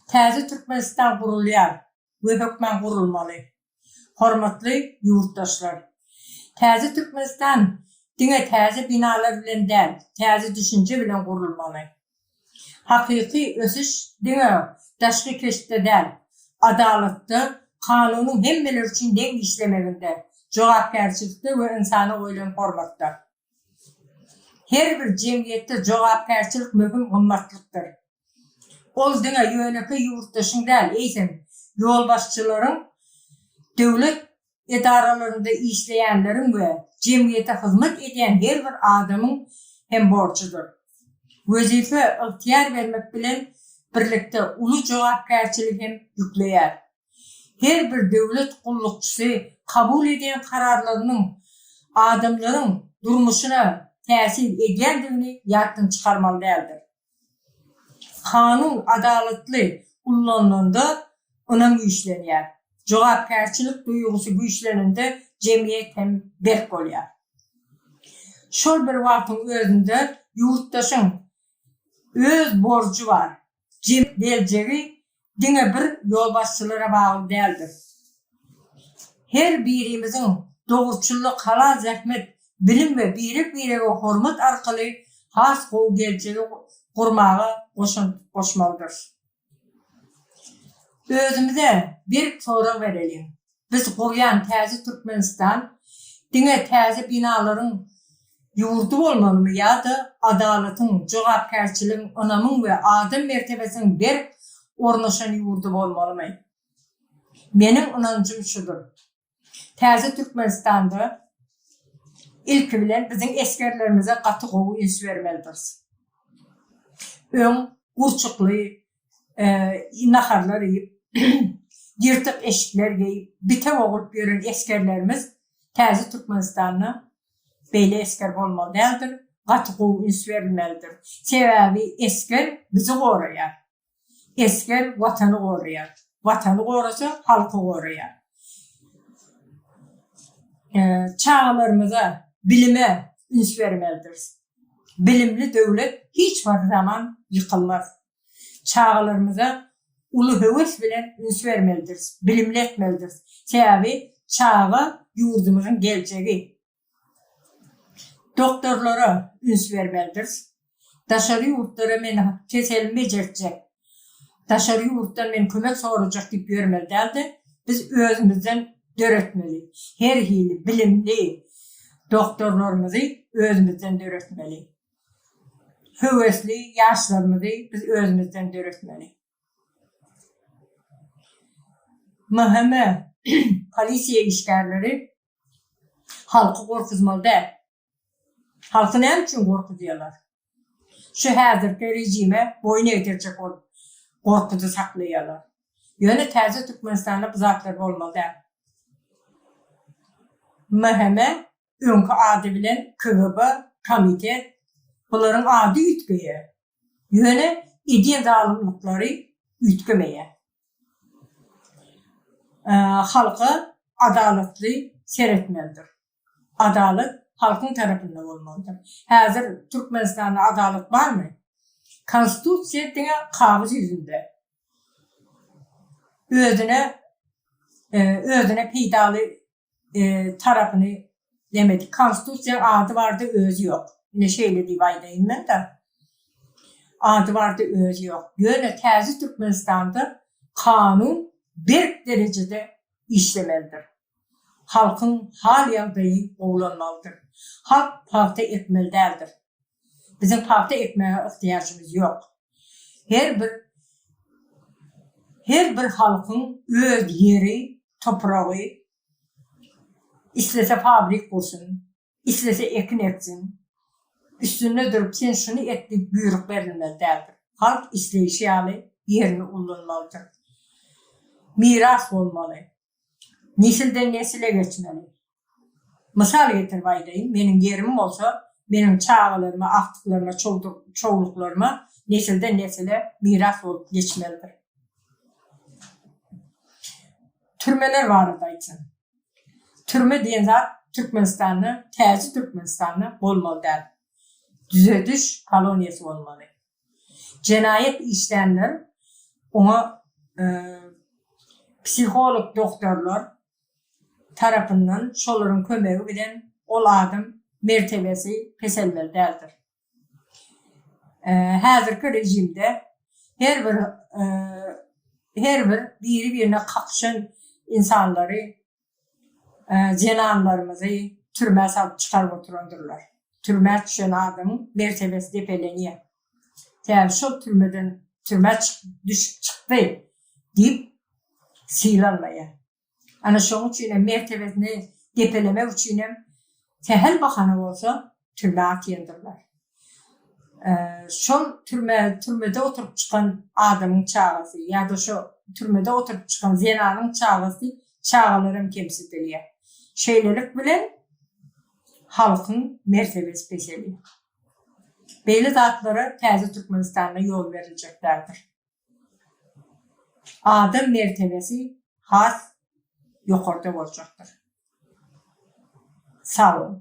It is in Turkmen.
Täze Türkmenistan gurulýar we hökman gurulmaly. Hormatly ýurtdaşlar! Täze Türkmenistan diňe täze binalar bilen däl, täze düşünje bilen gurulmaly. Hakyky ösüş diňe daşky keşpde däl, adalatda, kanunyň hemmeler üçin deň işlemeginde, jogapkärçilikde we ynsana goýlan hormatda. Her bir jemgyýetde jogapkärçilik möhüm gymmatlykdyr. Ol diňe ýönekeý ýurtdaşyň däl, eýsem, ýolbaşçylaryň, döwlet edaralarynda işleýänleriň we jemgyýete hyzmat edýän her bir adamyň hem borjudyr. Wezipe ygtyýar bermek bilen birlikde uly jogapkärçiligi hem ýükleýär. Her bir döwlet gullukçysy kabul edýän kararlarynyň adamlaryň durmuşyna täsir edýändigini ýatdan çykarmaly däldir. Kanun adalatly ullanylanda ynam güýçlenýär. Jogapkärçilik duýgusy güýçlenende jemgyýet hem berk bolýar. Şol bir wagtyň özünde ýurtdaşyň öz borjy bar. Jemgyýet geljegi diňe bir ýolbaşçylara bagly däldir. Her birimiziň dogruçyllyk, halal zähmet, bilim we birek-birege hormat arkaly has gowy geljegi gurmaga goşant goşmalydyrys. Özümize berk sorag bereliň, Biz gurýan täze Türkmenistan diňe täze binalaryň ýurdy bolmalymy ýa-da adalatyň, jogapkärçiligiň, ynamyň we adam mertebesiniň berk ornaşan ýurdy bolmalymy? Meniň ynanjym şudur, täze Türkmenistanda ilki bilen biziň esgerlerimize gaty gowy üns bermelidiris. Öň gurçukly naharlar iýip, ýyrtyk eşikler geýip, bite bogulup ýören esgerlerimiz täze Türkmenistanda beýle esger bolmaly däldir, gaty gowy üns berilmelidir. Sebäbi esger bizi goraýar. Esger Watany goraýar. Watany gorasa, halky goraýar. Çagalarymyza bilime üns bermelidiris. Bilimli döwlet hiç bir zaman ýykylmaz. Çagalarymyza uly höwes bilen üns bermelidiris, bilimli etmelidiris. Sebäbi çaga ýurdumyzyň geljegi. Doktorlara üns bermelidiris. Daşary ýurtlara men keselimi bejertjek, daşary ýurtdan men kömek sorajak diýip ýörmeli däl-de, biz özümizden döretmeli. Her hili bilimli doktorlarymyzy özümizden döretmeli. Höwesli ýaşlarymyzy biz özümizden döretmeli. MHM, polisiýa işgärleri halky gorkuzmaly däl. Halky näme üçin gorkuzýarlar? Şu häzirki režime boýun egdirjek bolup gorkuda saklaýarlar. Ýöne täze Türkmenistanda bu zatlar bolmaly däl. MHM öňki ady bilen KGB, komitet, bularyň ady üýtgeýär. Ýöne edýän zalymlyklary üýtgemeýär. Halka adalatly seretmelidir. Adalat halkyň tarapynda bolmalydyr. Häzir Türkmenistanda adalat barmy? Konstitusiýa diňe kagyz ýüzünde. Özüne özüne peýdaly tarapyny demedik. Konstitusiýaň ady bardy özi ýok. Ine şeýle diýip aýdaýyn men-de. Ady bardy özi ýok. Ýöne täze Türkmenistanda kanun berk derejede işlemelidir. Halkyň hal-ýagdaýy gowulanmalydyr. Halk pagta ekmeli däldir. Biziň pagta ekmäge ygtyýajymyz ýok. Her bir her bir halkyň öz ýeri, topragy, islese fabrik gursun, islese ekin eksin, üstünde durup sen şuny et diýip buýruk berilmeli däldir. Halk isleýşi ýaly ýerini ullanmalydyr. Miras bolmaly. Nesilden nesile geçmeli. Mysal getirip aýdaýyn, meniň ýerim bolsa, meniň çagalaryma, agtyklaryma, çowluklaryma nesilden nesile miras bolup geçmelidir. Türmeler barada aýtsam. Türme diýen zat Türkmenistanda, täze Türkmenistanda bolmaly däl. Düzediş koloniýasy bolmaly. Jenaýat işlänler. Oňa psiholog doktorlar tarapyndan şolaryň kömegi bilen ol adam mertebesi peselmeli däldir. Häzirki režimde her bir her bir biri-birine kakyşan insanlary zenanlarymyzy türmä salyp çykaryp oturandyrlar. Türmä düşen adamyň mertebesi depelenýär. Sebäbi şol türmeden türmä düşüp çykdy diýip sylanmaýar. Ana şoň üçinem mertebesini depelemek üçinem sähel bahana bolsa türmä atýandyrlar. Şol türme türmede oturyp çykan adamyň çagasy ýa-da şo türmede oturyp çykan zenanyň çagasy çagalaram kemsidilýär. Şeýlelik bilen halkyň mertebesi peselýär. Beýle zatlara täze Türkmenistanda ýol beriljek däldir. Adam mertebesi has ýokarda boljakdyr. Sag boluň.